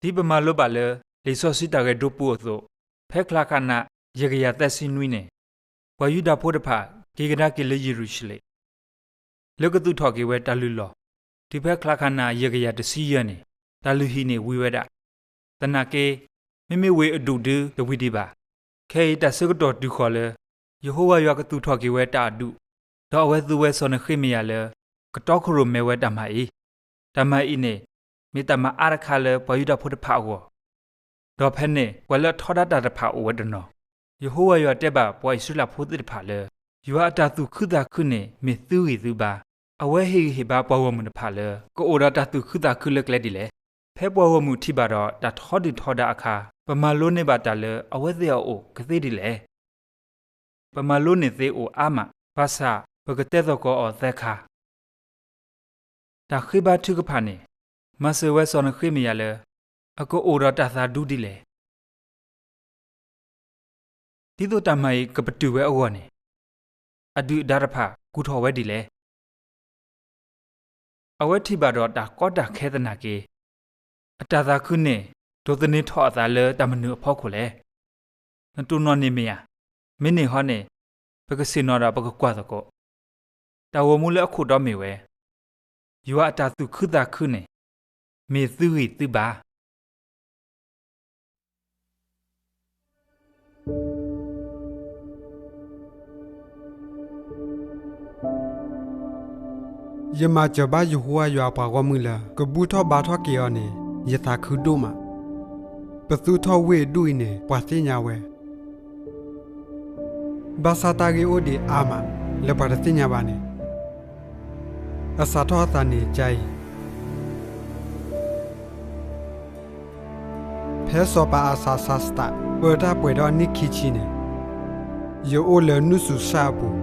ဒ်ပမၤလိဘၣ်လၢ လံာ်စီဆှံတၢ်ဂဲၤဒိပူၤအသိး, ဖဲချါခါနး ယဲၢ်ကယၤသၢဆံနွံန့ၣ်, ပှၤယူဒၤဖိတဖၣ် က့ၤကဒါက့ၤလၢယရူၤၡလ့ၣ် လၢကသူၣ်ထီၣ်က့ၤဝဲတၢ်လုၢ်လီၢ်, တုၤဖဲချါခါနး ယဲၢ်ကယၤတဆံယဲၢ်န့ၣ် တၢ်လုၢ်ဟံၣ်န့ၣ်ဝံၤဝဲဒၣ်. သနာ်က့ မ့မ့ၢ်ဝ့ၢ်အဒူၣ်ဒုတဝံၤဒံးဘၣ်. ခဲအံၤတၢ်ဆၢကတီၢ်တုၤဃီၤလၢ ယဟိဝၤယွၤကသူၣ်ထီၣ်က့ၤဝဲတၢ်အဒူၣ်, ဒီးအဝဲသူဝဲစီၤနဃ့မယၤလၢ ကတီခိၣ်ရိၣ်မဲဝဲတၢ်မၤအံၤ. တၢ်မၤအံၤန့ၣ် မ့ၢ်တၢ်မၤအါတခါလၢပှၤယူဒၤဖိတဖၣ်အဂီၢ်, ဒီးဖဲန့ၣ် ပှၤလၢအထီဒါတၢ်တဖၣ်အိၣ်ဝဲတနီၤ. ယဟိဝၤယွၤတဲဘၣ်ပှၤအံၣ်စရ့လးဖိသ့ၣ်တဖၣ်လၢ ယွၤအတၢ်သူၣ်ခုသးခုန့ၣ် မ့ၢ်သုဂံၢ်သုဘါ, အဝဲဟ့ၣ်ဂံၢ်ဟ့ၣ်ဘါပှၤဂီၢ်မုၢ်တဖၣ်လၢ ကအိၣ်ဒီးတၢ်သူၣ်ခုသးခုလၢကျဲဒ်လဲၣ်. ဖဲပှၤဂီၢ်မုၢ်ထံၣ်ဘၣ်ဒီးတၢ်ထီဒုၣ်ထီဒါအခါ, ပမၤလိန့ၢ်ဘၣ်တၢ်လၢအဝဲသ့ၣ်အအိၣ်ကသ့ဒ်လဲၣ်. ပမၤလိန့ၢ်သ့အိၣ်အါမး, ဘၣ်ဆၣ်ပကတဲသကိးအီၤသၢခါ. တၢ်ဃ့ဘါထုကဖၣ်န့ၣ် မၤစၢၤဝဲစီၤနဃ့မယၤလၢ အကအိၣ်ဒီးတၢ်သးဒူဒ်လဲၣ်. ဒ်သိးတၢ်မၤအံၤကပတုာ်ဝဲအဂီၢ်န့ၣ်, အဒုၣ်အဒါတဖၣ်ကူၣ်ထီၣ်ဝဲဒ်လဲၣ်. အဝဲထံၣ်ဘၣ်ဒီးတၢ်ကီတၢ်ခဲသနာ်က့, အတၢ်သးခုန့ၣ် ဒိးသန့ၤထီၣ်အသးလၢတၢ်မနုၤအဖီခိၣ်လဲၣ်. နတိၢ်နီၣ်န့ၢ်မ့ၢ်ဧါ. မ့ၢ်န့ၣ်ဟီန့ၣ်, ပကဆ့ၣ်နီၤဒီးပကကွၢ်သကိး. တၢ်ဂီၤမူလၢအခိၣ်တီမ့ၢ်ဝဲ, ယွၤအတၢ်သူၣ်ခုသးခုန့ၣ် မ့ၢ်သုဂံၢ်သုဘါ. ယမၤစၢၤဘၣ်ယဟိဝၤယွၤအပှၤဂီၢ်မုၢ်လၢ ကဘူၣ်ထီၣ်ဘါထီၣ်က့ၤအီၤန့ၣ် ယသးခုဒိၣ်မး. ပသူၣ်ထီၣ်ဝ့ၢ်အဒူၣ်အံၤန့ၣ် ပှၤသ့ၣ်ညါဝဲ, ဘၣ်ဆၣ်တၢ်ဂ့ၢ်အိၣ်ဒံးအါမးလၢပှၤတသ့ၣ်ညါဘၣ်န့ၣ်, အစးထီၣ်အသးန့ၣ်ကါအံၤ ဖဲစီၤပၤအၤစးစးစတး ပၢတၢ်ပှဲၤထီၣ်အနံၣ်ခံဆံန့ၣ်, ယအိၣ်လၢနုၢ်စူၤၡၣ်အပူၤ,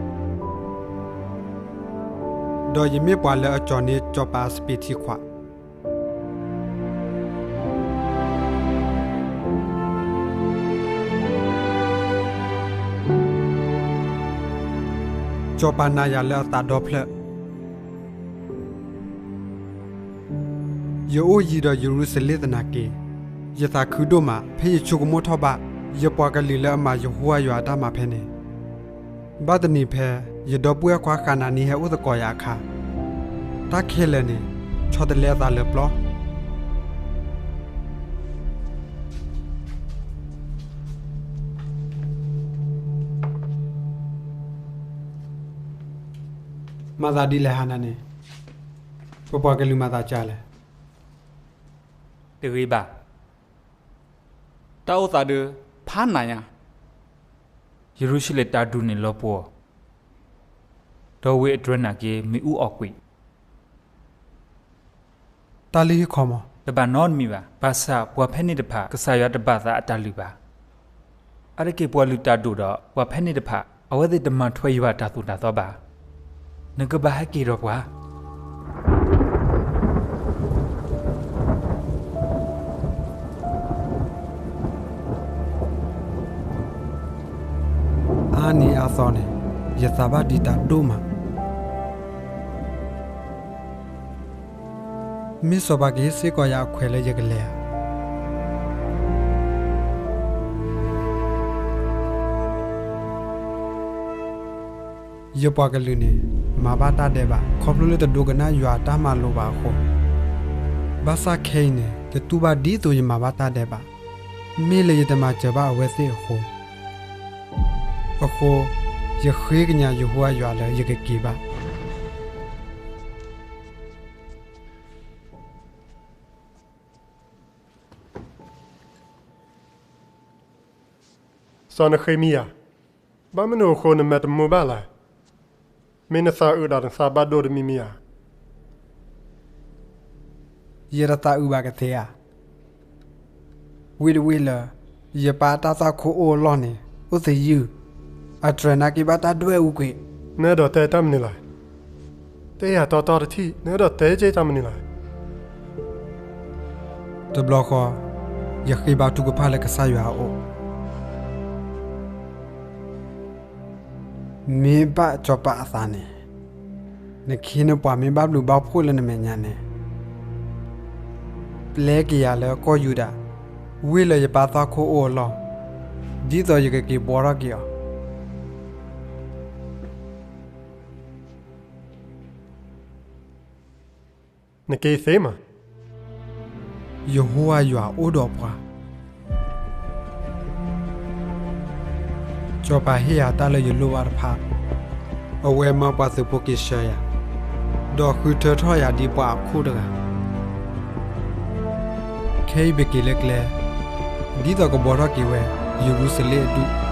ဒီးယမ့ၢ်ပှၤလၢအကၠီၤန့ၢ်စီၤပၤအစပံးထံခွး. စီၤပၤနာ်ယၤလၢအသးဒီဖျၢၣ်. ယအိၣ်ယံၤဒီးယရူၤၡလ့ၣ်သနာ်က့, ယသးခုဒိၣ်မး ဖဲယဆိကမိၣ်ထီၣ်ဘၣ် ယပှၤကလုာ်လၢအမၤယဟိဝၤယွၤအတၢ်မၤဖဲန့ၣ်. ဘၣ်တနံၤဖဲ ယဒီပုၢ်ဝဲၢ်ခွါဃးနၤနံဟဲအိၣ်သကိးယၤအခါ, တၢ်ခဲလၢာ်န့ၣ် ဆီတလဲအသးလၢပျီ. မၤသးဒ်လဲၣ်ဟါနၤန့ၣ်, ပပှၤကလုာ်မၤသးကၢ်လဲၣ်. တဂ့ၤဘၣ်. တၢ်အိၣ်သးဒုးဖးနးညါ. ယရူၤၡလ့ၣ်တၢ်ဒူၣ်န့ၣ်လီၤပှီၢ်, ဒီးဝ့ၢ်အတြဲၤနာ်က့ မ့ၣ်အူအီၣ်ကွံာ်. တၢ်လုၢ်ဟံၣ်ခီမီၤ. တဘၣ်နီတမံၤဘၣ်. ဘၣ်ဆၣ်ပှၤဖဲန့ၣ်တဖၣ် ကစၢ်ယွၤတဘၣ်သးအတၢ်လုၢ်ဘၣ်. အါတက့ၢ်ပှၤလုၢ်တၢ်ဒိၣ်ဒီး ပှၤဖဲန့ၣ်တဖၣ် အဝဲသ့ၣ်တမၤထွဲယွၤအတၢ်သိၣ်တၢ်သီဘၣ်. နကဘၣ်ဟဲက့ၤဒီးပှၤ. အါနံၤအါသီန့ၣ် ယသးဘၣ်ဒံးတၢ်ဒိၣ်မး. မ့ၢ်စီၤပၤကဟ့ၣ်စ့ၢ်ကီးယၤအခွဲးလၢယကလဲၤဧါ. ယပှၤကလုာ်န့ၣ် မၤဘၣ်တၢ်ဒဲးဘး ခီဖျိလၢတဒိကနၣ်ယွၤအတၢ်မၤလိာ်ဘၣ်အဃိ, ဘၣ်ဆၣ်ခဲအံၤန့ၣ် ယတူၢ်ဘၣ်ဒ်သိးယမၤဘၣ်တၢ်ဒဲးဘး, မ့ၢ်လၢယတမၤစၢၤဘၣ်အဝဲသ့ၣ်အဃိ. အဃိ, ယဃ့ကညးယဟိဝၤယွၤလၢယကက့ၤဘၣ်. စီၤနဃ့မံယၤ, ဘၣ်မနုၤအဃိနမဲာ်တမူဘၣ်လဲၣ်. မ့ၢ်နသးအုးဒီးနသးဘၣ်ဒိတမံၤမံၤဧါ. ယတသးအုးဘၣ်ကသ့ဧါ. ဝံၤတဝံၤလၢ ယပၢ်တၢ်သွၣ်ခိၣ်အိၣ်အလီၢ်န့ၣ် အိၣ်သယုၢ်, အတြဲၤနာ်က့ဘၣ်တၢ်ဒွဲၣ်အူကွံာ်. နအဲၣ်ဒိးတဲတၢ်မနုၤလဲၣ်. တဲယၤတီတီတထံၣ်, နအဲၣ်ဒိးတဲက့ၤတၢ်မနုၤလဲၣ်. တဘျီဃီ, ယဃ့ဘါထုကဖၣ်လၢကစၢ်ယွၤအအိၣ်. မ့ၢ်ဘၣ်စီၤပၤအသးန့ၣ်, နခ့နပှၤမ့ၢ်ဘၣ်ဘျုးဘၣ်ဖှိၣ်လၢနမဲာ်ညါန့ၣ်, ပျဲက့ၤယၤလၢကီၢ်ယူဒၤ, ဝ့ၢ်လၢယပၢ်သွၣ်ခိၣ်အိၣ်အလီၢ်, ဒ်သိးယကက့ၤဘှီထီၣ်က့ၤအီၤ. နက့ၤသ့မး, ယဟိဝၤယွၤအိၣ်ဒီးပှၤ. စီၤပၤဟ့ၣ်ယၤတၢ်လၢယလိၣ်ဘၣ်တဖၣ်, အဝဲမၢပှၤသုးဖိက့ၤဆှၢယၤ, ဒီးဃုထၢထီၣ်ယၤဒ်ပှၤအခိၣ်တဂၤ. ခဲအံၤပက့ၤလၢကျဲ, ဒ်သိးကဘှီထီၣ်က့ၤဝဲယရူၤၡလ့ၣ်အဒူၣ်.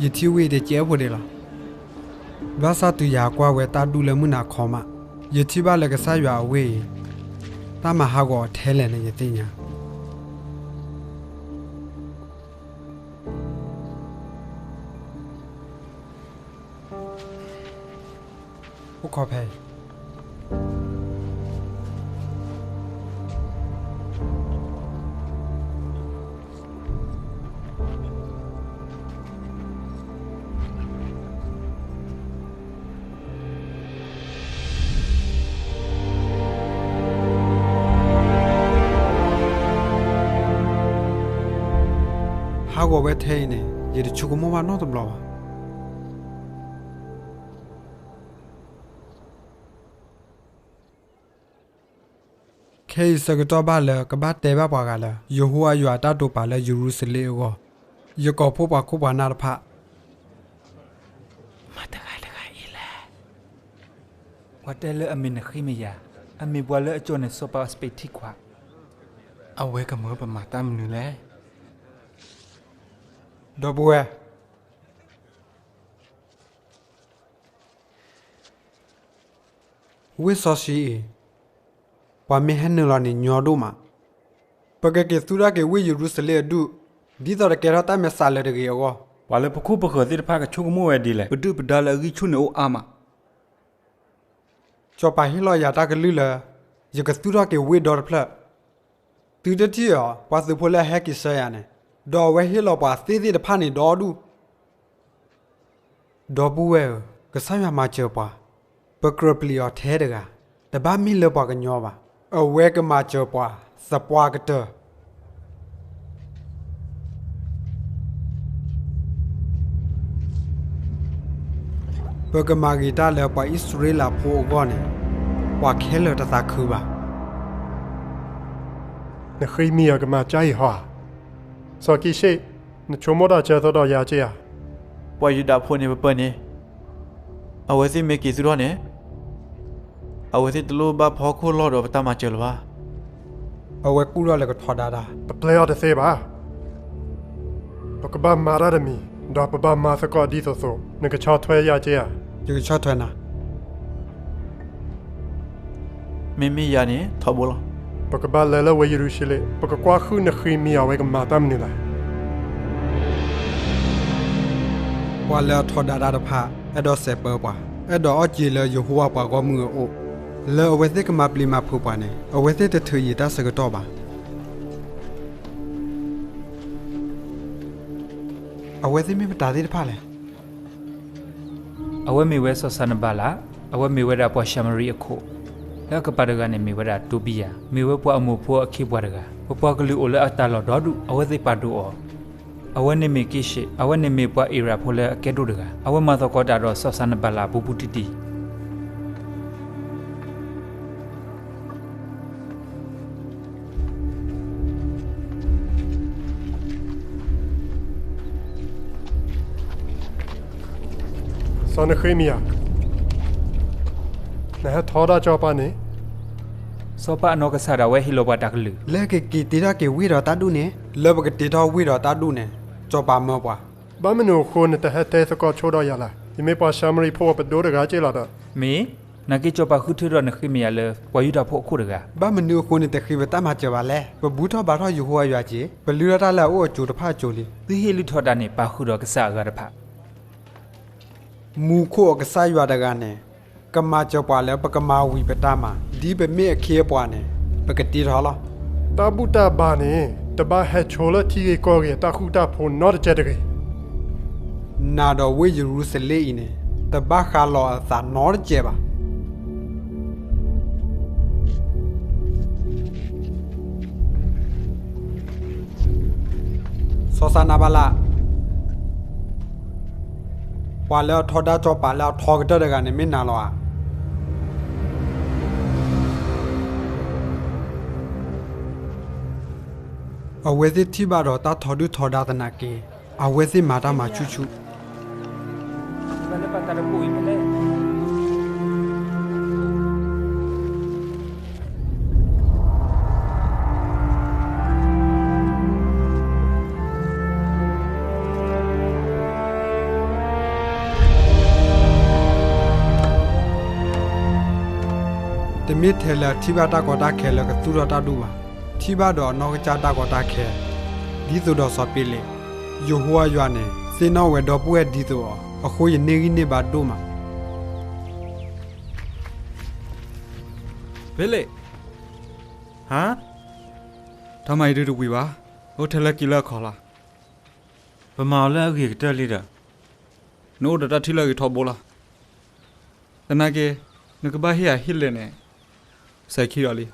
ယထံၣ်ဝ့ၢ်တကဲဖိဒံးလီၤ. ဘၣ်ဆၣ်တုၤယၤကွၢ်ဝဲတၢ်ဒူၣ်လၢမုၢ်နၤခီမး, ယထံၣ်ဘၣ်လၢကစၢ်ယွၤအဝ့ၢ်အံၤ, တၢ်မၤဟးဂီၤအီၤထဲလဲၣ်န့ၣ် ယသ့ၣ်ညါ. အိၣ်ခိးဖဲအံၤ. ဟးဂီၤဝဲထဲအံၤန့ၣ် ယတဆိကမိၣ်ဘၣ်နီတဘျီဘၣ်. ခဲအံၤဆၢကတီၢ်ဘၣ်လၢကဘၣ်တဲဘၣ်ပှၤဂၤလၢ ယဟိဝၤယွၤအတၢ်တိာ်ပာ်လၢယရူၤၡလ့ၣ်အဂီၢ်, ယကိာ်ဖိပှၤခိၣ်ပှၤနၢ်တဖၣ်. မတၤတဂၤတဂၤအံၤလဲၣ်. ပှၤတဲလၢအမ့ၢ်နဃ့မယၤ, အမ့ၢ်ပှၤလၢအကၠီၣ်န့ၢ်စီၤပၤအစပံးထံခွး. အဝဲကမၢပမၤတၢ်မနုၤလဲၣ်. ဒီပုၢ်ဝဲၢ် ဝ့ၢ်စီဆှံအံၤ, ပှၤမ့ၢ်ဟဲနုာ်လီၤန့ၣ်ညီဒိၣ်မး. ပကက့ၤသူထီၣ်က့ၤဝ့ၢ်ယရူၤၡလ့ၣ်အဒူၣ်, ဒ်သိးတကဲထီၣ်တၢ်မဲာ်ဆှးလၢၤတဂ့ၤအဂီၢ်. ပှၤလၢပခိၣ်ပဃၢၤသ့ၣ်တဖၣ်ကဆိကမိၣ်ဝဲဒ်လဲၣ်. ပဒုၣ်ပဒါလၢအဂံၢ်ဆူၣ်န့ၣ်အိၣ်အါမး. စီၤပၤဟ့ၣ်လီၤယၤတၢ်ကလုၢ်လၢ ယကသူၣ်ထီၣ်က့ၤဝ့ၢ်ဒီတဖျၢၣ်. သုတထံၣ်ဧါ, ပှၤသုးဖိလၢအဟဲက့ၤဆှၢယၤန့ၣ်, ဒီးအဝဲဟ့ၣ်လီၤပှၤသ့ၣ်သ့ၣ်တဖၣ်န့ၣ်ဒီဒူၣ်. ဒီပုၢ်ဝဲၢ်ဧၢ, ကစၢ်ယွၤမၤစၢၤပှၤ, ပကြၢးပျံၤအီၤထဲတဂၤ, တဘၣ်မ့ၢ်လၢပှၤကညီဘၣ်. အဝဲကမၤစၢၤပှၤသပှၢ်ကတၢၢ်. ပကမၤဂ့ၤတၢ်လၢပှၤအံၣ်စရ့လးဖိအဂီၢ်န့ၣ်, ပှၤခဲလၢာ်တသးခုဘၣ်. နဃ့မံယၤကမၤကၢ်အံၤဟီဧါ. စီၤကံၡ့ၣ်, နဆိကမိၣ်တၢ်ဆၢအသီဒီးယၤက့ဧါ. ပှၤယူဒၤဖိန့ၣ်ပပၢၢ်န့ၣ်, အဝဲသ့ၣ်မ့ၢ်က့ၤသူၣ်ထီၣ်န့ၣ်, အဝဲသ့ၣ်တလိၣ်ဘၣ်ဖီခိၣ်လီၢ်ဒီးပတၢ်မၤစၢၤလၢၤဘၣ်. အဝဲကူၣ်ထီၣ်လၢကထီဒါတၢ်. ပပျဲအီၤတသ့ဘၣ်. ပကဘၣ်မၤတၢ်တမံၤ, ဒီးပဘၣ်မၤသကိးဒ်သိးသိး, နကဆီၣ်ထွဲယၤက့ဧါ. ယကဆီၣ်ထွဲနၤ. မ့မ့ၢ်ယၤန့ၣ်ထီဘိလီၤ. ပကဘၣ်လဲၤလၢဝ့ၢ်ယရူၤၡလ့ၣ်, ပကကွၢ်ဃုနဃ့မံယၤအဝဲကမၤတၢ်မနုၤလဲၣ်. ပှၤလၢအထီဒါတၢ်တဖၣ် အဲၣ်ဒိးစဲးပၢပှၤ, အဲၣ်ဒိးအီၣ်က့ၤလၢယဟိဝၤပှၤဂီၢ်မုၢ်အအိၣ်, လၢအဝဲသ့ၣ်ကမၤပျံၤမၤဖုးပှၤန့ၣ်, အဝဲသ့ၣ်တထုးယံၤတၢ်ဆၢကတီၢ်ဘၣ်. အဝဲသ့ၣ်မ့ၢ်မတၤသ့ၣ်တဖၣ်လဲၣ်. အဝဲမ့ၢ်ဝဲစီၤစၤနဘၤလး, အဝဲမ့ၢ်ဝဲဒၣ်ပှၤၡၤမရံအခိၣ်, လၢအကပၤတဂၤန့ၣ်မ့ၢ်ဝဲဒၣ်တိဘံယၤ, မ့ၢ်ဝဲပှၤအမိၢ်ဖိအခ့အပှၤတဂၤ, ပပှၤကလုာ်အိၣ်လၢအတၢ်လီၢ်ဒီဒူၣ်, အဝဲသ့ၣ်ပာ်ဒိၣ်အီၤ. အဝဲန့ၣ်မ့ၢ်က့ၡ့ၣ်, အဝဲန့ၣ်မ့ၢ်ပှၤအ့ရးဖိလၢအကဲဒိၣ်တဂၤ, အဝဲမၤသကိးတၢ်ဒီးစီၤစၤနဘၤလးဘူးဘူးတံၢ်တံၢ်. စီၤနဃ့မံယၤ, နဟဲထီဒါစီၤပၤန့ၣ်, စီၤပၤအနီၢ်ကစၢ်ဒၣ်ဝဲဟ့ၣ်လီၤပှၤတၢ်ကလုၢ် လၢကက့ၤတ့ထီၣ်က့ၤဝ့ၢ်ဒီးတၢ်ဒူၣ်န့ၣ်. လၢပကတ့ထီၣ်ဝ့ၢ်ဒီးတၢ်ဒူၣ်န့ၣ် စီၤပၤမၢပှၤ. ဘၣ်မနုၤအဃိနတဟဲတဲသကိးဆိဒီးယၤလဲၣ်. ယမ့ၢ်ပှၤၡၤမရံဖိအပဒိၣ်တဂၤက့လီၤဒီး. မ့ၢ်, နာ်က့စီၤပၤဃုထၢဒီးနဃ့မဲာ်ယၤလၢ ပှၤယူဒၤဖိအခိၣ်တဂၤ. ဘၣ်မနုၤအဃိနတဃ့ပတၢ်မၤစၢၤဘၣ်လဲၣ်. ပဘူၣ်ထီၣ်ဘါထီၣ်ယဟိဝၤယွၤက့ၤ, ပလုၢ်ထီၣ်တၢ်လၢအအိၣ်အစိၤတဖၣ်အစိၤလံ. သုဟ့ၣ်လုၢ်ထီၣ်တၢ်န့ၣ် ပာ်ဃုာ်ဒီးကစၢ်အဂၤတဖၣ် မူခိၣ်အကစၢ်ယွၤတဂၤန့ၣ် ကမၤစၢၤပှၤလၢပကမၤဝံၤပတၢ်မၤ ဒ်ပမ့ၢ်အခ့အပှၤန့ၣ် ပကတ့ထီၣ်လီၤ. တၢ်ဘူၣ်တၢ်ဘါန့ၣ် တဘၣ်ဟဲဆိလၢထံဂ့ၢ်ကီၢ်ဂ့ၢ်အတၢ်ဃူတၢ်ဖိးနီတစဲးတဂ့ၤ. နၤဒီးဝ့ၢ်ယရူၤၡလ့ၣ်အံၤန့ၣ် တဘၣ်ဃးလီၤအသးနီတစဲးဘၣ်. စီၤစၤနၤဘလး, ပှၤလၢအထီဒါစီၤပၤလၢအထီကတၢၢ်တဂၤန့ၣ်မ့ၢ်နၤလီၤဧါ. အဝဲသ့ၣ်ထံၣ်ဘၣ်ဒီးတၢ်ထီဒုၣ်ထီဒါသနာ်က့ အဝဲသ့ၣ်မၤတၢ်မၤဆူၣ်ဆူၣ်. တမ့ၢ်ထဲလၢအထံၣ်ဘၣ်တၢ်ကီတၢ်ခဲလၢကသူၣ်ထီၣ်တၢ်ဒူၣ်ဘၣ်, ထံၣ်ဘၣ်ဒီးအနီၢ်ကစၢ်တၢ်ကီတၢ်ခဲ, ဒ်သိးဒီးစီၤပ့လ့း, ယဟိဝၤယွၤန့ၣ် သ့ၣ်နီၣ်ဝဲဒီပုၢ်ဝဲၢ်ဒ်သိးအီၤ, အဃိယန့ၢ်ဂံၢ်န့ၢ်ဘါဒိၣ်မး. ဖ့လ့း, ဟါ, တၢ်မၤအံၤဒုးတဝံၤဘၣ်, အိၣ်ထဲလၢက့ၤလၢအခီလီၤ. ပမၤအီၤလၢအဂ့ၤကတၢၢ်လံဒီး, နအိၣ်ဒီးတၢ်ထံၣ်လၢအဂ့ၤထီဘိလီၤ. သနာ်က့, နကဘၣ်ဟ့ၣ်ယၤဟံၣ်လဲၢ်န့ၣ် စဲးခံဒီးလံ.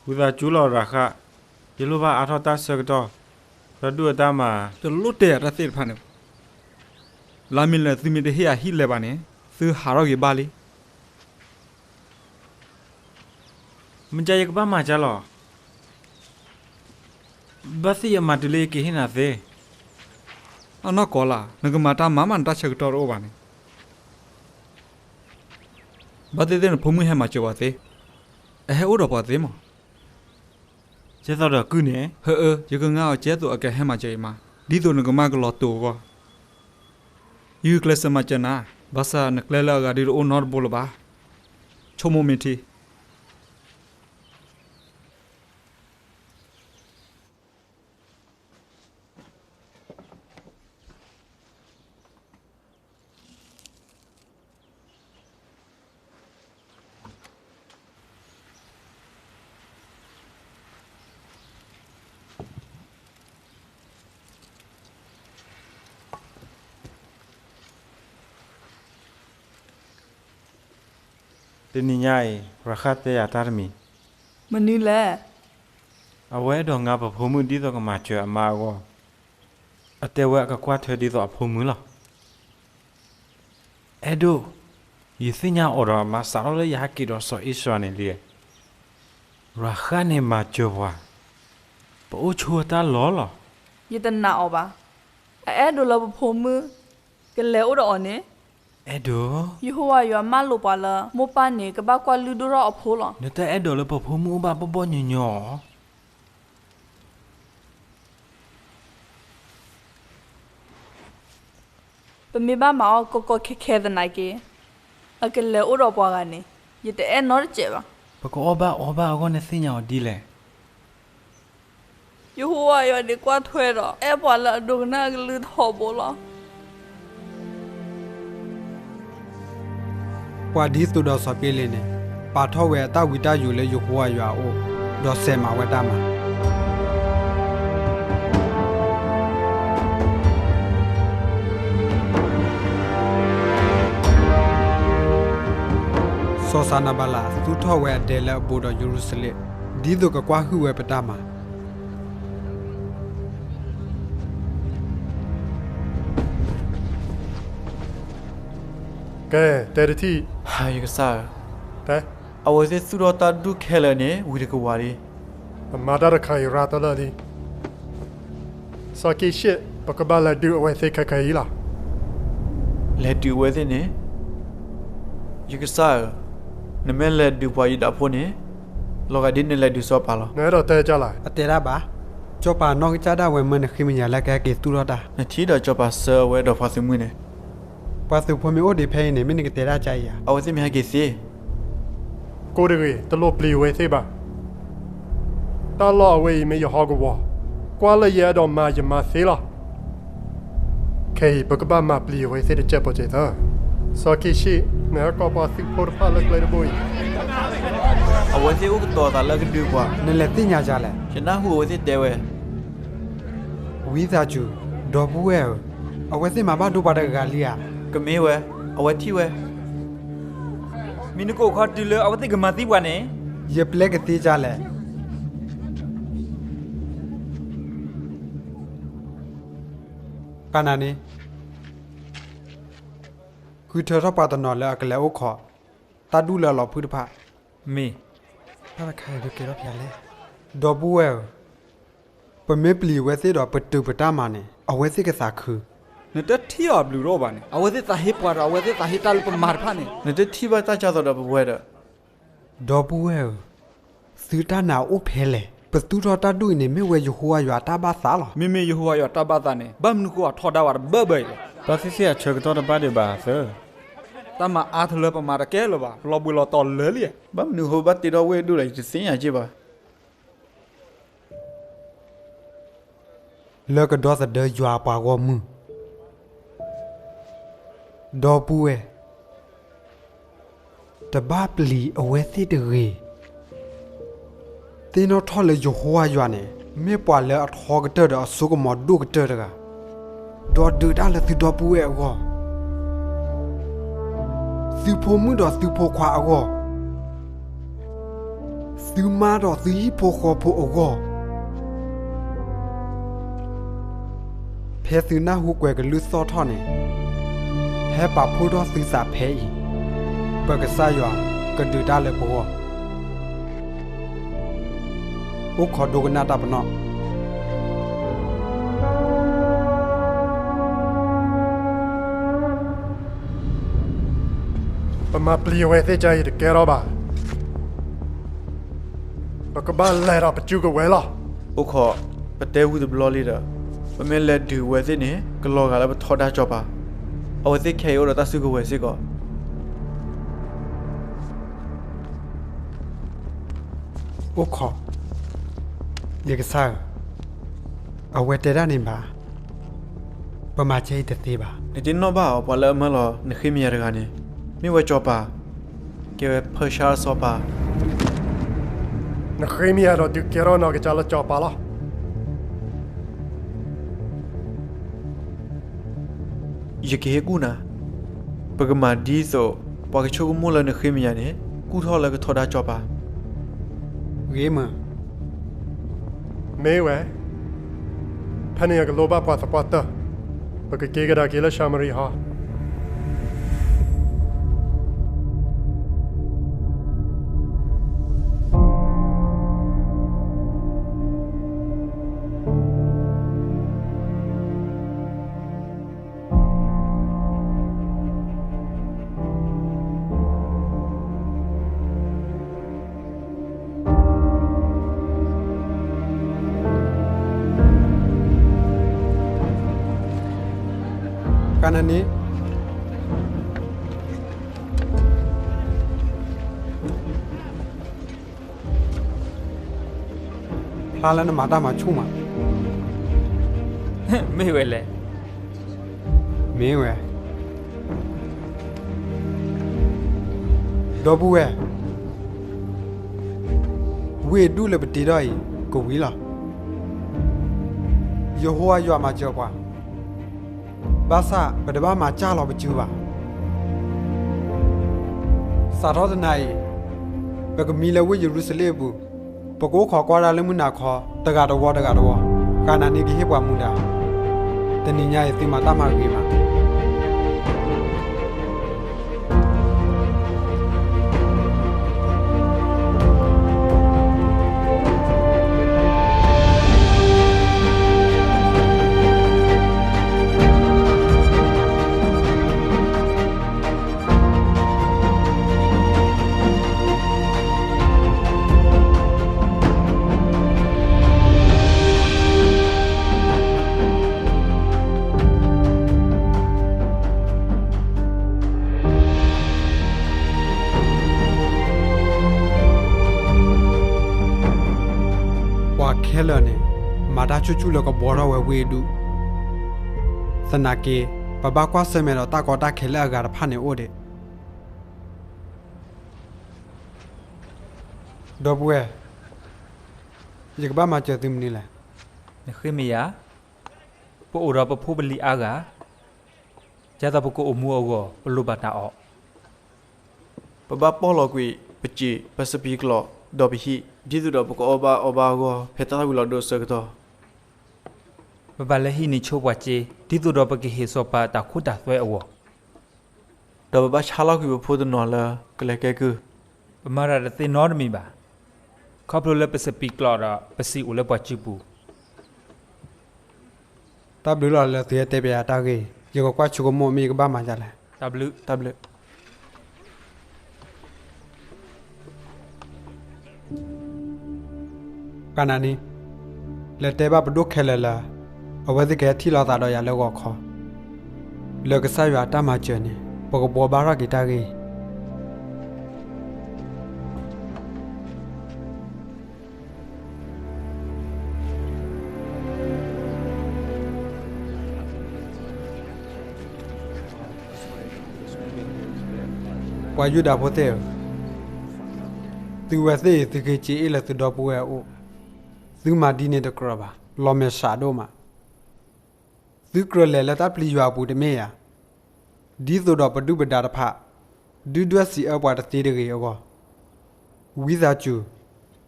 ဝံသးစူၤလီၤရၤဃး, ယလိၣ်ဘၣ်အါထီၣ်တၢ်ဆၢကတီၢ်, တၢ်ဒူၣ်အတၢ်မၤ, တလိၣ်တဲယၤတၢ်သ့ၣ်တဖၣ်န့ၣ်, လၢမ့ၢ်လၢသုမ့ၢ်တဟ့ၣ်ယၤဟံၣ်လဲၢ်ဘၣ်န့ၣ်, သုဟးထီၣ်ဂ့ၤဘၣ်လံ. မ့ၢ်ယကဘၣ်မၤကၢလီၤ. ဘၣ်သ့ၣ်ယမၤတုၤလၢယကဟ့ၣ်နၤသ့. အနီၢ်ကီၢ်လၢ်, နကမၤတၢ်မၤမး နတၢ်ဆၢကတီၢ်တအိၣ်ဘၣ်န့ၣ်. ဘၣ်သ့ၣ်သ့ၣ်နဖိမုၣ်ဟဲမၤစၢၤပှၤသ့, အဟဲအိၣ်ဒီးပှၤသ့မး. ကဲသိးဒီးကုၢ်န့ၣ်, ဟၢအၢ, ယကငါအီၤကဲသိးအကဟဲမၤစၢၤအံၤမး, ဒ်သိးနကမၢကလီၤတိာ်အဂီၢ်. ယဂုာ်ကျဲးစၢးမၤစၢၤနၤ, ဘၣ်ဆၣ်နကျဲလၢအဂၤဒုးတအိၣ်နီတဘိလၢၤဘၣ်. ဆိကမိၣ်မ့ၢ်ထံ. တနံၤညါအံၤ ရၤဃးတဲယၤတၢ်တမံၤ. မနုၤလဲၣ်. အဝဲအဲၣ်ဒိးငါပဖိမုၣ်ဒ်သိးကမၤစၢၤအမါအဂီၢ်, အတဲဝဲအကကွၢ်ထွဲဒ်သိးအဖိမုၣ်လီၤ. အဲၣ်ဒိး, ယသ့ၣ်ညါအီၤဒီးအမါစးထီၣ်လၢယဟဲက့ၤဒီးစီၤအ့ၡၤန့ၣ်လံ. ရၤဃးန့ၣ်မၤစၢၤပှၤ, ပအိၣ်ဆိအတၢ်လီၢ်လီၤ. ယတနာ်အီၤဘၣ်. အအဲၣ်ဒိးလၢပဖိမုၣ်ကလဲၤအိၣ်ဒီးအီၤန့ၣ်. အဲၣ်ဒိး, ယဟိဝၤယွၤမၢလိာ်ပှၤလၢ မိၢ်ပၢ်န့ၣ်ကဘၣ်ကွၢ်လုၢ်ဒိၣ်ထီၣ်အဖိလီၤ. နတၢ်အဲၣ်ဒိးလၢပဖိမုၣ်အိၣ်ဘၣ်ဘီၣ်ဘီၣ်ညီညီအီၤ. ပမ့ၢ်ဘၣ်မၤအီၤကီကီခဲခဲသနာ်က့, အကလဲၤအိၣ်ဒီးပှၤဂၤန့ၣ်, ယတအဲၣ်နီတစဲးဘၣ်. ပကအီၣ်ဘၣ်အီဘၣ်အဂီၢ်နသ့ၣ်ညါအီၤဒ်လဲၣ်. ယဟိဝၤယွၤန့ၣ်ကွၢ်ထွဲဒီး အဲၣ်ပှၤလၢအဒိကနၣ်အကလုၢ်ထီဘိလီၤ. ပှၤဒ်သိးဒီးစီၤပ့လ့းန့ၣ်, ပာ်ထီၣ်ဝဲအတၢ်ဝံတၢ်ယိးလၢယဟိဝၤယွၤအအိၣ်, ဒီးစဲးမၤဝဲတၢ်မၤ. စီၤစၤနၤဘလး သူၣ်ထီၣ်ဝဲအဒဲလၢအဘူးဒီးယရူၤၡလ့ၣ်, ဒ်သိးကကွၢ်ဟုၣ်ဝဲပတၢ်မၤ. ကဲ, တဲတထံၣ်. ယကစၢ်ဧၢ, အဝဲသ့ၣ်သူၣ်ထီၣ်တၢ်ဒူၣ်ခဲလၢာ်န့ၣ် ဝံၤတကဝီၤလံ. အမၤတၢ်တခါအံၤရၤတၢ်လၢာ်လံ. စီၤကံၡံၣ်, ပကဘၣ်လဲၤဒုးအဝဲသ့ၣ်ခဲခဲအံၤလီၤ. လဲၤဒုးအဝဲသ့ၣ်န့ၣ်. ယကစၢ်ဧၢ, နမ့ၢ်လဲၤဒုးပှၤယူဒၤဖိန့ၣ်, လီၤဂာ်ဒ်နလဲၤဒုးစီၤပၤလီၤ. နအဲၣ်ဒိးတဲကၢ်လဲၣ်. အတဲဒၣ်ဘၣ်. စီၤပၤနီၢ်ကစၢ်ဒၣ်ဝဲမၢနဃ့မဲာ်ညါလၢကဟဲက့ၤသူၣ်ထီၣ်တၢ်. နထံၣ်ဒီးစီၤပၤဆှၢအဝဲဒီးပှၤသုးမုၢ်န့ၣ်. ပှၤသုးဖိမ့ၢ်အိၣ်ဒံးဖဲအံၤန့ၣ် မ့ၢ်နကတဲဒၣ်ကါအံၤဧါ. အဝဲသ့ၣ်မ့ၢ်ဟဲက့ၤသ့ ကိးတဂ့ၤ, တလိၣ်ပျံၤအဝဲသ့ၣ်ဘၣ်. တၢ်လီၢ်အဝဲအံၤမ့ၢ်ယဟီၣ်ကဝီၤ, ကွၢ်လၢယအဲၣ်ဒိးမၤယမၤသ့လီၤ. ခဲအံၤ ပကဘၣ်မၤပျံၤအဝဲသ့ၣ်တစဲးဖိစဲးသၢ. စီၤခံဆံး, နဟဲကိးပှၤသုးဖိတဖၣ်လၢကျဲတဘိအံၤ. အဝဲသ့ၣ်အိၣ်ကတီၤသးလၢကဒုးပှၤ. နလဲၤသ့ၣ်ညါကါလဲၣ်. ယနၢ်ဟူအဝဲသ့ၣ်တဲဝဲ ဝံသးစူၤ, ဒီပုၢ်ဝဲၢ်ဧၢ, အဝဲသ့ၣ်မၤဘၣ်ဒိပှၤတဂၤလံဧါ. ကမ့ၢ်ဝဲ, အဝဲထံၣ်ဝဲ. မ့ၢ်နကအိၣ်ခီတုၤလၢအဝဲသ့ၣ်ကမၤသံပှၤန့ၣ်, ယပျဲကသ့ကါလဲၣ်. ကနၤန့ၣ်, ဃုထၢထီၣ်ပှၤတနီၤလၢအကလဲၤအိၣ်ခိး တၢ်ဒူၣ်လၢအလီၤဖုၣ်တဖၣ်. မ့ၢ်, တၢ်တခါအံၤဒုးကဲထီၣ်ဖဲလဲၣ်. ဒီပုၢ်ဝဲၢ်ဧၢ, ပမ့ၢ်ပျံၤအဝဲသ့ၣ်ဒီးပတုာ်ပတၢ်မၤန့ၣ် အဝဲသ့ၣ်ကသးခု. နတထံၣ်အီၤဘျုးတအိၣ်ဘၣ်န့ၣ်, အဝဲသ့ၣ်သးဟ့ပှၤဒီးအဝဲသ့ၣ်သးဟ့တၢ်လၢပမၤတဖၣ်န့ၣ်. နတထံၣ်ဘၣ်တၢ်ကၢ်သိးဒီးပဝဲဒီး. ဒီပုၢ်ဝဲၢ်ဧၢ, သုတၢ်နာ်အိၣ်ဖဲလဲၣ်. ပသူၣ်ထီၣ်တၢ်ဒူၣ်အံၤန့ၣ် မ့ၢ်ဝဲယဟိဝၤယွၤအတၢ်ဘၣ်သးလီၤ. မ့မ့ၢ်ယဟိဝၤယွၤအတၢ်ဘၣ်သးန့ၣ် ဘၣ်မနုၤဃိအထီဒါဝဲတဘၣ်ဘၣ်အံၤလဲၣ်. တၢ်သ့ၣ်သ့ၣ်အဆၢကတီၢ်တဘၣ်ဒံးဘၣ်သၢ. တၢ်မၤအါထီၣ်လၢပမၤတကဲလၢၤဘၣ်, ပလီၤဘှံးလီၤတီၤလၢာ်လံ. ဘၣ်မနုၤဃိဘၣ်တ့ထီၣ်ဝ့ၢ်အဒူၣ်လဲၣ် ယတသ့ၣ်ညါက့ၢ်ဘၣ်. လၢကဒီသဒၢယွၤအပှၤဂီၢ်မုၢ်, ဒီပုၢ်ဝဲၢ်, တဘၣ်ပျံၤအဝဲသ့ၣ်တဂ့ၤ. သ့ၣ်နီၣ်ထီၣ်လၢယဟိဝၤယွၤန့ၣ် မ့ၢ်ပှၤလၢအထီကတၢၢ်ဒီးအစိကမီၤဒိၣ်ကတၢၢ်တဂၤ, ဒီးဒုးတၢ်လၢသုဒီပုၢ်ဝဲၢ်အဂီၢ်, သုဖိမုၣ်ဒီးသုဖိခွါအဂီၢ်, သုမါဒီးသုဟံၣ်ဖိဃီဖိအဂီၢ်. ဖဲသုနၢ်ဟူကွဲၤကလုၢ်သီၣ်ထီၣ်န့ၣ်, ဟဲပာ်ဖှိၣ်ထီၣ်သုသးဖဲအံၤ, ပကစၢ်ယွၤကဒုးတၢ်လၢပဂီၢ်. အိၣ်ခိးဒိကနၣ်တၢ်ပနီၣ်. ပမၤပျံၤအဝဲသ့ၣ်ကါအံၤတကဲထီၣ်ဘၣ်. ပကဘၣ်လဲၤဒီးပစုကဝဲၤလီၤ. အိၣ်ခိး, ပတဲဝံၤတဘျီလံဒီး, ပမ့ၢ်လဲၤဒုးဝဲသ့ၣ်န့ၣ် ကလီၤဂာ်လၢပထီဒါစီၤပၤ, အဝဲသ့ၣ်ခဲအံၤအိၣ်ဒီးတၢ်စုကဝဲၤစ့ၢ်ကီး. အိၣ်ခိး, ယကစၢ်ဧၢ, အဝဲတဲဒၣ်န့ၣ်ဘၣ်. ပမၤကဲအံၤတသ့ဘၣ်. နတ့နီၣ်ဘၣ်အီၤ ပှၤလၢအမၢလီၤနဃ့မဲာ်ညါတဂၤန့ၣ်, မ့ၢ်ဝဲစီၤပၤ, ကဲဝဲဖၢၣ်ရှါအစီၤပၤ. နဃ့မဲာ်ညါဒီးဒုးကဲထီၣ်နီၢ်ကစၢ်လၢစီၤပၤလီၤ. ယကဟ့ၣ်ကူၣ်နၤ, ပကမၤဒ်သိး ပှၤကဆိကမိၣ်လၢနဃ့မဲာ်ညါန့ၣ် ကူၣ်ထီၣ်လၢကထီဒါစီၤပၤ. ဂ့ၤမး. မ့ၢ်ဝဲ, ဖဲန့ၣ်အကလိဘၣ်ပှၤသပှၢ်တၢၢ်, ပကက့ၤကဒါက့ၤလၢၡၤမရံဟီ. ကနန့ၣ် ဖျါလၢနမၤတၢ်မၤဆူၣ်မး, မ့ၢ်ဝဲလဲၣ်. မ့ၢ်ဝဲ, ဒီပုၢ်ဝဲၢ်, ဝ့ၢ်အဒူၣ်လၢပတ့ထီၣ်အံၤ ကဝံၤလီၤ. ယဟိဝၤယွၤမၤစၢၤပှၤ, ဘၣ်ဆၣ်ပတဘၣ်မၤစၢ်လီၤပစုဘၣ်. စးထီၣ်တနၤအံၤ, ပကမံလၢဝ့ၢ်ယရူၤၡလ့ၣ်အပူၤ, ပကအိၣ်ခိးကွၢ်တၢ်လၢမုၢ်နၤခီ တဂၤတဝီတဂၤတဝီ, ကနန့ၣ်ကဟ့ၣ်ပှၤမူဒါ, တနံၤညါအံၤသုမၤတၢ်မၤဂ့ၤမး. ခဲလၢာ်န့ၣ် မၤတၢ်ဆူၣ်ဆူၣ်လၢကဘှီထီၣ်ဝဲဝ့ၢ်အဒူၣ်, သနာ်က့ ပဘၣ်ကွၢ်ဆၢၣ်မဲာ်ဒီးတၢ်ကီတၢ်ခဲလၢအဂၤတဖၣ်န့ၣ်အိၣ်ဒံး. ဒီပုၢ်ဝဲၢ်, ယကဘၣ်မၤစၢၤသုမနုၤလဲၣ်. နဃ့မ့ၢ်ယၤ, ပအိၣ်ဒီးပဖိပလံၤအါဂၤ, ဒ်သိးပကအိၣ်မူအဂီၢ် ပလိၣ်ဘၣ်တၢ်အီၣ်. ပဘၣ်ပီၢ်လီၤကွံာ်ပစံာ် ပစပံးကျီး ဒီးပဟံၣ် ဒ်သိးဒီးပကအီၣ်ဘၣ်အီဘၣ်အဂီၢ် ဖဲတၢ်သၣ်ဝံၤလီၤဒိအဆၢကတီၢ်. ပဘၣ်လဲၤဟံးန့ၢ်ဆိပှၤစ့ ဒ်သိးဒီးပကဟ့ၣ်စီၤပၤတၢ်ခိတၢ်သွဲအဂီၢ်, ဒီးပဘၣ်ဆါလီၤကွံာ်ပဖိတနီၤလၢကလဲၤကဲကုၢ်. ပမၤတၢ်တသ့နီတမံၤဘၣ်, ခီဖျိလၢပစပံးကျီးဒီးပစံာ်အိၣ်လၢပှၤစုပူၤ. တၢ်ဘျုးလီၤလၢသုဟဲတဲပၠးယၤတၢ်ဂ့ၢ်, ယကကွၢ်ဆိကမိၣ်မ့ၢ်ယကဘၣ်မၤဒ်လဲၣ်. တၢ်ဘျုး, တၢ်ဘျုး. ကနၤန့ၣ်, လဲၤတဲဘၣ်ပဒိၣ်ခဲလၢာ်လၢ အဝဲသ့ၣ်ကဟဲထံၣ်လိာ်သးဒီးယၤလၢဂီၤခီ, လၢကစၢ်ယွၤအတၢ်မၤစၢၤန့ၣ် ပကဘှီဘၣ်ထီၣ်က့ၤတၢ်ဂ့ၢ်. ပှၤယူဒၤဖိသ့ၣ်ဧၢ, သုဝဲသ့ၣ်အံၤ သုဃ့စ့အ့ၣ်လၢသုဒီပုၢ်ဝဲၢ်အအိၣ်, သုမၤဒ်န့ၣ်တကြၢးဘၣ်, လီၤမဲာ်ဆှးဒိၣ်မး. သုကြၢးလဲၤလၢတၢ်ပျံၤယွၤအပူၤတမ့ၢ်ဧါ. ဒ်သိးဒီးပဒုၣ်ပဒါတဖၣ် ဒုၣ်ဒွဲၣ်စံးအၢပှၤတသ့တဂ့ၤအဂီၢ်, ဝံသးစူၤ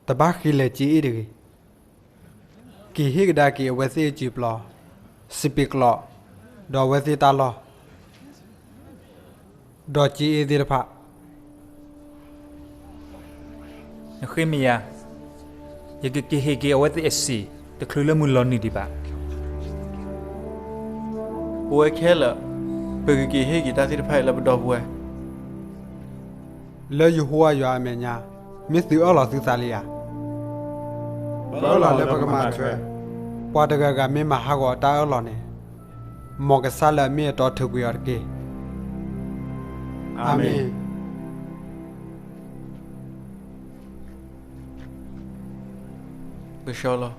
တဘၣ်ဃ့လဲၤစ့အ့ၣ်တဂ့ၤ. က့ၤဟ့ၣ်ကဒါက့ၤအဝဲသ့ၣ်အစံာ်ပျီ, စပံးကျီး, ဒီးအဝဲသ့ၣ်တၢ်လီၢ် ဒီးစ့အ့ၣ်သ့ၣ်တဖၣ်. နဃ့မ့ၢ်ယၤ, ယကက့ၤဟ့ၣ်က့ၤအဝဲသ့ၣ်အစံာ် တချုးလၢမုၢ်လီၤနုာ်ဒံးဘၣ်. ပဝဲခဲလၢာ် ပကက့ၤဟ့ၣ်က့ၤတၢ်သ့ၣ်တဖၣ်အံၤလၢပဒီပုၢ်ဝဲၢ် လၢယဟိဝၤယွၤအမဲာ်ညါ, မ့ၢ်သုအၢၣ်လီၤသုသးလံဧါ. ပအၢၣ်လီၤလၢပကမၤထွဲ, ပှၤတဂၤဂၤမ့ၢ်မၤဟးဂီၤတၢ်အၢၣ်လီၤန့ၣ်, မ်ကစၢ်လၢအမ့ၢ်အတီထုးကွံာ်အီၤတက့ၢ်. အၤမ့ၣ်. ကဆှီလီၤ.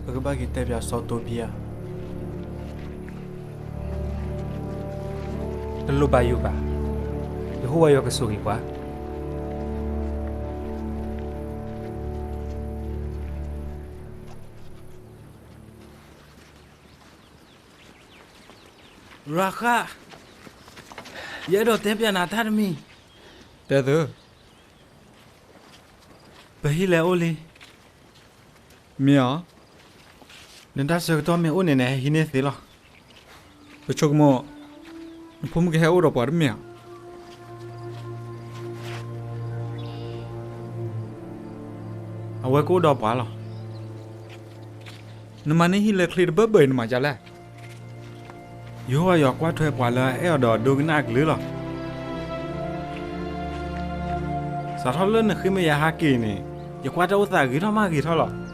ပကဘၣ်က့ၤတဲပၠးစီၤတိဘံဧါ. တလိၣ်ဘၣ်ယိၣ်ဘၣ်, ယဟိဝၤယွၤကဆိၣ်ဂ့ၤပှၤ. ရၤဃး, ယအဲၣ်ဒိးတဲပၠးနၤတၢ်တမံၤ. တဲသု. ပဟံၣ်လဲၤအိၣ်လံ. မ့ၢ်ဧါ. နတၢ်ဆၢကတီၢ်မ့ၢ်အိၣ်န့ၣ် နဟဲဟံးန့ၢ်သ့လီၤ. ပဆိကမိၣ် နဖိမုၣ်ကဟဲအိၣ်ဒီးပှၤတမ့ၢ်ဧါ. အဝဲကအိၣ်ဒီးပှၤလီၤ. နမၤန့ၢ်ဟံၣ်လၢချ့တဘၢဘၢအံၤ နမၤဒ်လဲၣ်. ယဟိဝၤယွၤကွၢ်ထွဲပှၤလၢအအဲၣ်အီၤဒီးဒိကနၣ်အကလုၢ်လီၤ. စးထီၣ်လၢနဃ့မ့ၢ်ယၤဟးက့ၤန့ၣ်, ယကွၢ်တၢ်အိၣ်သးဂ့ၤထီၣ်မးဂ့ၤထီၣ်လီၤ.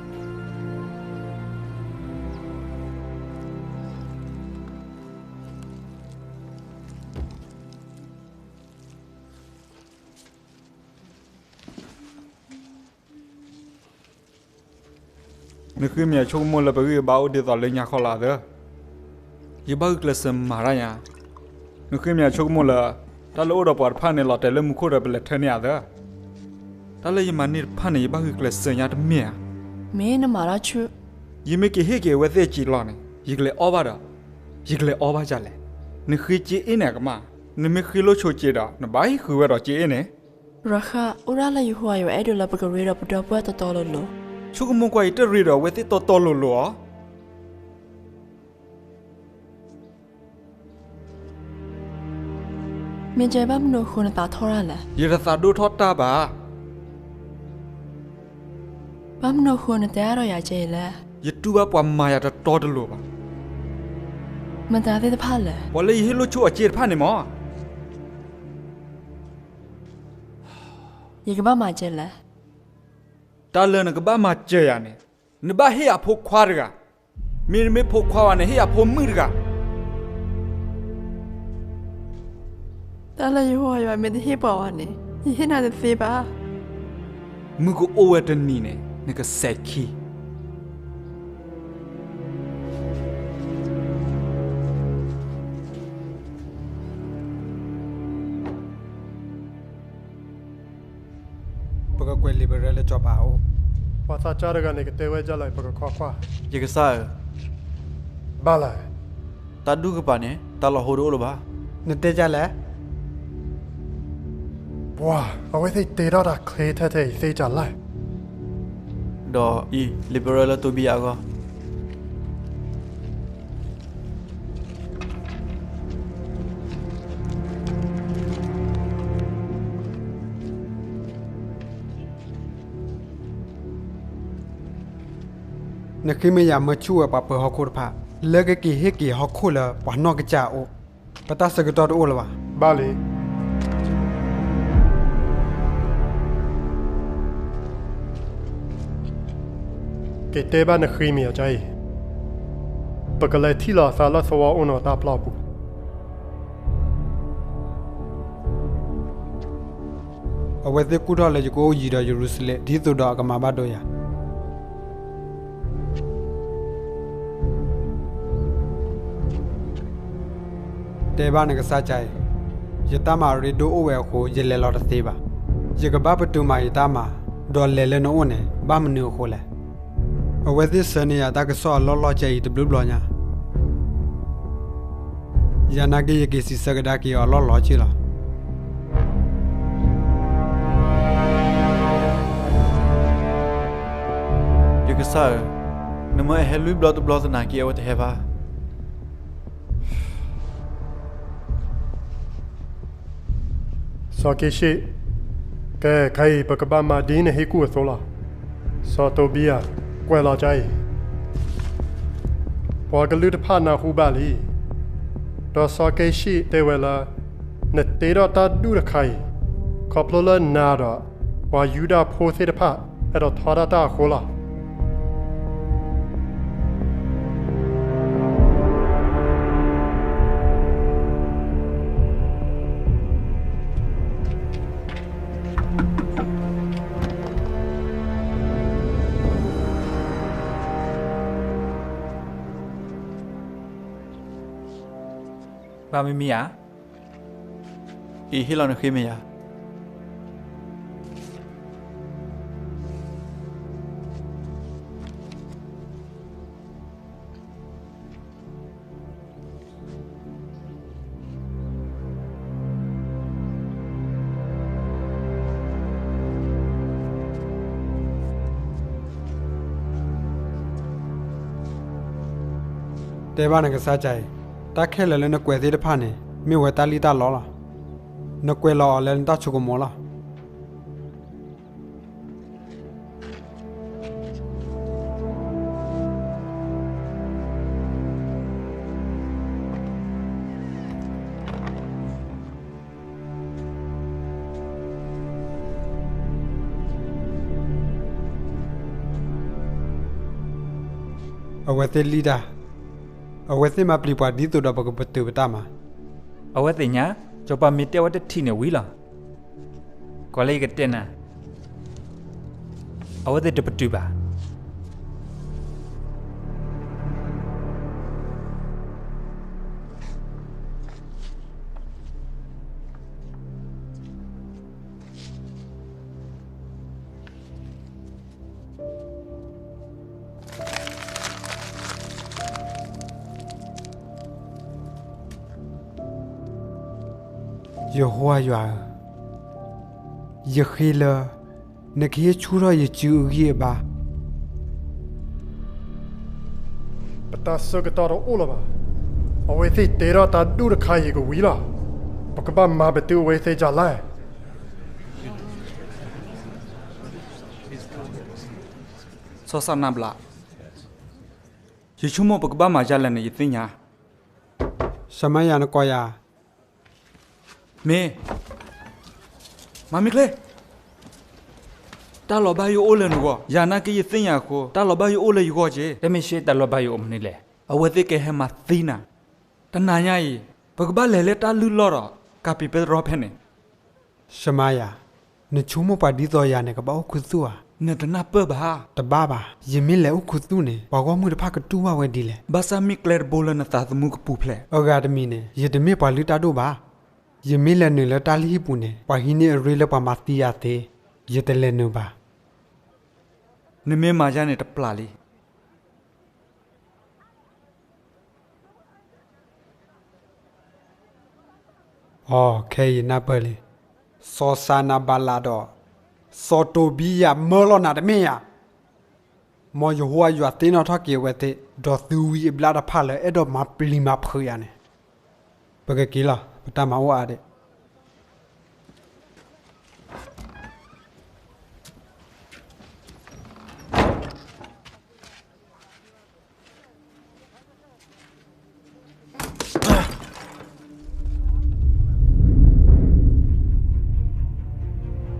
နဃ့မ့ၢ်ယၤဆိကမိၣ်လၢပဂံၢ်ပဘါအိၣ်ဒ်သိးလၢညါခီလီၤသၢ. ယဘၣ်ဂုာ်ကျဲးစၢးမၤတၢ်ညါ. နဃ့မ့ၢ်ယၤဆိကမိၣ်လၢ တၢ်လၢအိၣ်ဒီးပှၤတဖၣ်န့ၣ် လီၤတဲာ်လၢမူခိၣ်ဒီးပလဲၤထၢန့ၢ်အသၢ. တၢ်လၢယမၤန့ၢ်တဖၣ်န့ၣ် ယဘၣ်ဂုာ်ကျဲးစၢးညါတမ့ၢ်ဧါ. မ့ၢ်နမၤတၢ်ဆူၣ်. ယမ့ၢ်က့ၤဟ့ၣ်က့ၤအဝဲသ့ၣ်အစ့လီၤန့ၣ် ယကလဲၤအီၣ်ဘၣ်ဒီး ယကလဲၤအီဘၣ်ဒ်လဲၣ်. နဃ့စ့အ့ၣ်န့ၣ်အကမၣ်, နမ့ၢ်ဃ့လိၣ်ဆိစ့ဒီး နဘၣ်ဟံးဃုာ်ဝဲဒီးစ့အ့ၣ်န့ၣ်. ရၤဃး, အိၣ်ဒၣ်လၢယဟိဝၤယွၤအဲၣ်ဒိးလၢပကရ့ဒီးပဒီပုၢ်ဝဲၢ်တီတီလိၤလိၤ. ဆိကမိၣ်ကွၢ်အံၤ တရ့ဒီးအဝဲသ့ၣ်တီတီလိၤလိၤဧါ. မ့ၢ်ကဲဘၣ်မနုၤအဃိနသးထီၣ်တၢ်လဲၣ်. ယတသးဒိၣ်ထီၣ်တၢ်ဘၣ်. ဘၣ်မနုၤအဃိနတဲအါဒီးယၤကဲအံၤလဲၣ်. ယတူၢ်ဘၣ်ပှၤမၤယၤတတီတလိၤဘၣ်. မတၤသ့ၣ်တဖၣ်လဲၣ်. ပှၤလၢယဟ့ၣ်လိၣ်ဆိအစ့တဖၣ်န့ၣ်မး. ယကဘၣ်မၤကဲလဲၣ်. တၢ်လၢနကဘၣ်မၤစၢၤယၤန့ၣ်, နဘၣ်ဟ့ၣ်ယၤဖိခွါတဂၤ, မ့တမ့ၢ်ဖိခွါဘၣ်န့ၣ် ဟ့ၣ်ယၤဖိမုၣ်တဂၤ. တၢ်လၢယဟိဝၤယွၤမ့ၢ်တဟ့ၣ်ပှၤဘၣ်န့ၣ် ယဟ့ၣ်နၤတသ့ဘၣ်. မုၢ်ကအိၣ်ဝဲတနံၤန့ၣ် နကစဲးခံ ပကကွဲးလံာ်ပရၢလၢစီၤပၤအအိၣ်. ပှၤသးစၢ်တဂၤန့ၣ် ကတဲဝဲဒ်လဲၣ် ပကကွၢ်ကွၢ်. ယကစၢ်ဧၢ, ဘၣ်လဲၣ်. တၢ်ဒူၣ်ကပၤန့ၣ် တၢ်လီၤဟိတအိၣ်လၢၤဘၣ်. နတဲဒ်လဲၣ်. ပှၤ, အဝဲသ့ၣ်တ့ထီၣ်တၢ်ချ့ထဲထဲအံၤသ့ဒ်လဲၣ်. ဒီးအံၤ လံာ်ပရၢလၢတိဘံယၤအဂီၢ်. နဃ့မဲာ်ယၤမၢဆူၣ်ဝဲပှၤပၢၤဟီၣ်ခိၣ်တဖၣ်, လၢကက့ၤဟ့ၣ်က့ၤဟီၣ်ခိၣ်လၢပှၤနီၢ်ကစၢ်အအိၣ်, ပတၢ်ဆၢကတီၢ်တအိၣ်လၢၤဘၣ်. ဘၣ်လံ. က့ၤတဲဘၣ်နဃ့မဲာ်ယၤအံၤ, ပကလဲၤထံၣ်လီၤအသးလၢသဝီအိၣ်နီၢ်တၢ်ပျီပူၤ. အဝဲသ့ၣ်ကူၣ်ထီၣ်လၢယကအိၣ်ယံၤဒီးယရူၤၡလ့ၣ် ဒ်သိးဒီးအကမၤဘၣ်ဒိယၤ. တဲဘၣ်နကစၢ်ကါအံၤ, ယတၢ်မၤအရ့ဒိၣ်အိၣ်ဝဲအဃိ ယလဲၤလီၤတသ့ဘၣ်. ယကဘၣ်ပတုာ်မၤယတၢ်မၤ, ဒီးလဲၤလၢနအိၣ်န့ၣ် ဘၣ်မနုၤအဃိလဲၣ်. အဝဲသ့ၣ်ဆှၢန့ၢ်ယၤတၢ်ကစီၣ်အလီၢ်လီၢ်ကဲအံၤတဘျုးဘျီညါ, ယနာ်က့ယက့ၤစံးဆၢကဒါက့ၤအီၤအလီၢ်လီၢ်က့လီၤ. ယကစၢ်ဧၢ, နမ့ၢ်အဟဲလွံၢ်ဘျီတဘျီသနာ်က့ အဝဲတဟဲဘၣ်. စီၤက့ၡ့ၣ်, ကဲ ခဲအံၤ ပကဘၣ်မၤဒ်နဟ့ၣ်ကူၣ်အသိးလီၤ. စီၤတိဘံယၤ, ကွဲးလီၤကါအံၤ, ပှၤကလုာ်တဖၣ်နၢ်ဟူဘၣ်လံ. ဒီးစီၤက့ၡ့ၣ်တဲဝဲလၢ နတ့ထီၣ်တၢ်ဒူၣ်တခါအံၤ ခီဖျိလၢနၤဒီး ပှၤယူဒၤဖိသ့ၣ်တဖၣ် အဲၣ်ဒိးထီဒါတၢ်အဃိလီၤ. ဘၣ်မ့မ့ၢ်ဧါ. အံၤ ဟ့ၣ်လီၤနဃ့မဲာ်ယၤ. တဲဘၣ်နကစၢ်ကါအံၤ, တၢ်ခဲလၢာ်လၢနကွဲးသ့ၣ်တဖၣ်န့ၣ် မ့ၢ်ဝဲတၢ်လံၣ်တၢ်လီလီၤ. နကွဲးလီၤအီၤလၢနတၢ်ဆိကမိၣ်လီၤ. အဝဲသ့ၣ်လံၣ်တၢ်, အဝဲသ့ၣ်မၤပျံၤပှၤဒ်သိးဒီးပကပတုာ်ပတၢ်မၤ. အဝဲသ့ၣ်ညါ, စီၤပၤမ့ၢ်တဲဝဲတထံၣ်န့ၣ်ဝံၤလီၤ. ကွၢ်လၢယကတဲနၤ, အဝဲသ့ၣ်တပတုာ်ဘၣ်. ယဟိဝၤယွၤဧၢ, ယဃ့လၢ နကဟ့ၣ်ဆူၣ်ထီၣ်ယစုအဂံၢ်အဘါ. ပတၢ်ဆၢကတီၢ်တအိၣ်လၢၤဘၣ်. အဝဲသ့ၣ်တ့ထီၣ်တၢ်ဒူၣ်တခါအံၤကဝံၤလီၤ. ပကဘၣ်မၤပတုာ်အဝဲသ့ၣ်ဒ်လဲၣ်. စီၤစၤနၤဘလး, ယဆိကမိၣ်ပကဘၣ်မၤဒ်လဲၣ်န့ၣ် ယသ့ၣ်ညါ. ရှမါယၤ နကိးယၤ. မ့ၢ်, မၤမ့ၢ်ချ့. တၢ်လီၤဘၣ်ယိၣ်အိၣ်လၢနဂီၢ်, ယၤနာ်က့ယသ့ၣ်ညါအဃိ တၢ်လီၤဘၣ်ယိၣ်အိၣ်လၢယဂီၢ်က့. တဲမ့ၢ်ရှ့ တၢ်လီၤဘၣ်ယိၣ်အိၣ်မနုၤလဲၣ်. အဝဲသ့ၣ်ကဟဲမၤသံနၤ. တနၤညါအံၤ ပကဘၣ်လဲၤလၢတၢ်လုၢ်လီၢ်ဒီး ကၤပ့းပတြီဖဲန့ၣ်. ရှမါယၤ, နဆိကမိၣ်ပှၤဒ်သိးယၤန့ၣ် ကဘၣ်အိၣ်ခူသူၣ်ဧါ. နတနၢ်ပၢၢ်ဘၣ်. တဘၣ်ဘၣ်, ယမ့ၢ်လဲၤအိၣ်ခူသူၣ်န့ၣ် ပှၤဂီၢ်မုၢ်တဖၣ်ကတူၢ်ဘၣ်ဝဲဒ်လဲၣ်. ဘၣ်ဆၣ်မ့ၢ်ကျဲတဘိလၢနသးသမူကပူၤဖျဲး. အဂၤတမံၤန့ၣ် ယတမ့ၢ်ပှၤလုၢ်တၢ်ဒိၣ်ဘၣ်. ယမ့ၢ်လဲၤနုာ်လၢတၢ်လုၢ်ဟံၣ်ပူၤန့ၣ် ပှၤဟံးန့ၢ်အရ့လၢပှၤမၤသံယၤသ့, ယတလဲၤနုာ်ဘၣ်. နမ့ၢ်မၤယါန့ၣ်တပျၢ်လံ. အိ, ခဲအံၤနၢ်ပၢၢ်လံ. စီၤစၤနၤဘၤလးဒီး စီၤတိဘံယၤမၢလီၤနၤတမ့ၢ်ဧါ. မ်ယဟိဝၤယွၤသ့ၣ်နီၣ်ထီၣ်က့ၤအဝဲသ့ၣ်, ဒီးသုဝံအဘျၣ်တဖၣ်လၢအဲၣ်ဒိးမၤပျံၤမၤဖုးယၤန့ၣ်, ပကက့ၤလီၤ, ပတၢ်မၤအိၣ်အါဒံး.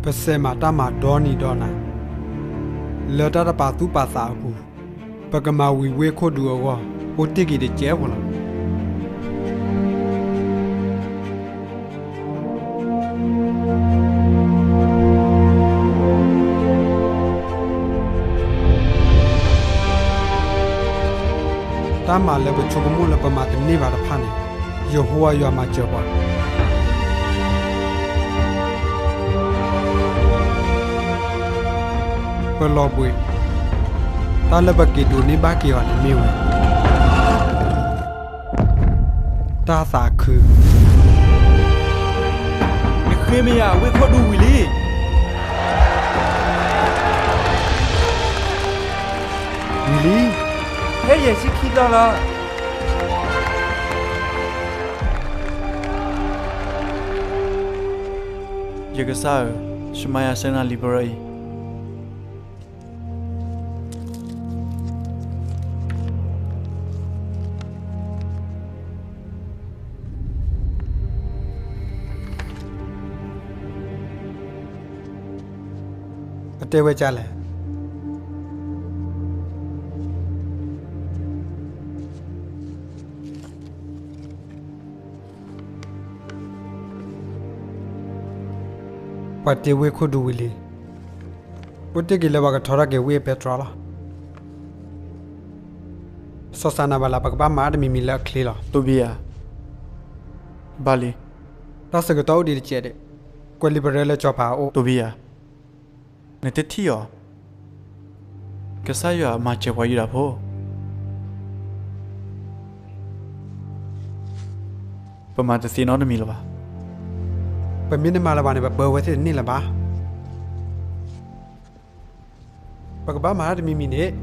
ပစဲးမၤတၢ်မၤဒီနံၤဒီနၤ, လၢတၢ်တပာ်သူၣ်ပာ်သးအပူၤ, ပကမၤဝံၤဝ့ၢ်ခိၣ်ဒူအဂီၢ်, အိၣ်တ့ၢ်က့ၤတကဲးဖိလီၤ. တၢ်မၤလၢပဆိကမိၣ်လၢပမၤတန့ၢ်ဘၣ်တဖၣ်န့ၣ်, ယဟိဝၤယွၤမၤစၢၤပှၤ. ပလီၤဘှံး, တၢ်လၢပက့ၤဒိးန့ၢ်ဘၣ်က့ၤအီၤန့ၣ်မ့ၢ်ဝဲ တၢ်သးခု. နဃ့မ့ၢ်ယၤ, ဝ့ၢ်ခိၣ်ဒူဝံၤလံ. ဝံၤလံ. ဟဲယဲၢ်ဆံခံသီလီၤ. ယကစၢ်ဧၢ, ဆှၢမၤယၤဆၢနၤလံပရၢအံၤ. ပတဲဝဲဒ်လဲၣ်. ပှၤတ့ဝ့ၢ်ခိၣ်ဒူဝံၤလံ. အိၣ်တ့ၢ်က့ၤလၢပှၤကထီထီၣ်က့ၤဝ့ၢ်အပဲတြီလီၤ. စီၤစၤနၤဘၤလး ပကဘၣ်မၤတၢ်တမံၤမံၤလၢအချ့လီၤ. တိဘံယၤ, ဘၣ်လံ. တၢ်ဆၢကတီၢ်အိၣ်ဒံးတစဲးဒံး, ကွဲးလံာ်ပရၢလၢစီၤပၤအအိၣ်. တိဘံယၤ, နတထံၣ်အီၤ, ကစၢ်ယွၤမၤစၢၤပှၤယူဒၤဖိ. ပမၤတသ့နီတမံၤလၢၤဘၣ်. ပမ့ၢ်တမၤလၢၤဘၣ်န့ၣ် ပပၢဝဲသ့ၣ်တန့ၢ်လၢၤဘၣ်. ပကဘၣ်မၤတၢ်တမံၤမံၤန့ၣ်.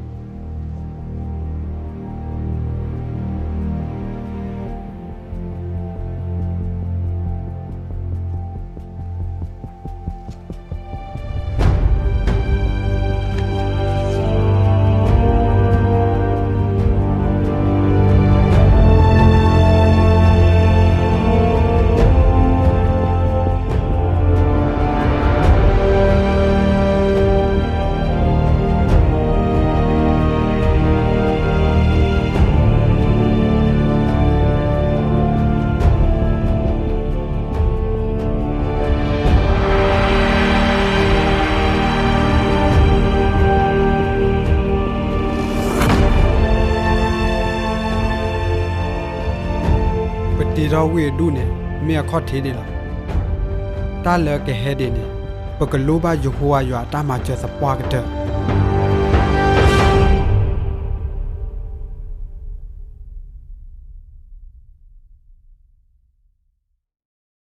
ပတ့ထီၣ်ဝ့ၢ်အဒူၣ်န့ၣ် မ့ၢ်အခီၣ်ထံးဒံးလီၤ. တၢ်လၢကဟဲဒံးန့ၣ် ပကလိၣ်ဘၣ်ယဟိဝၤယွၤအတၢ်မၤစၢၤသပှၢ်ကတၢၢ်.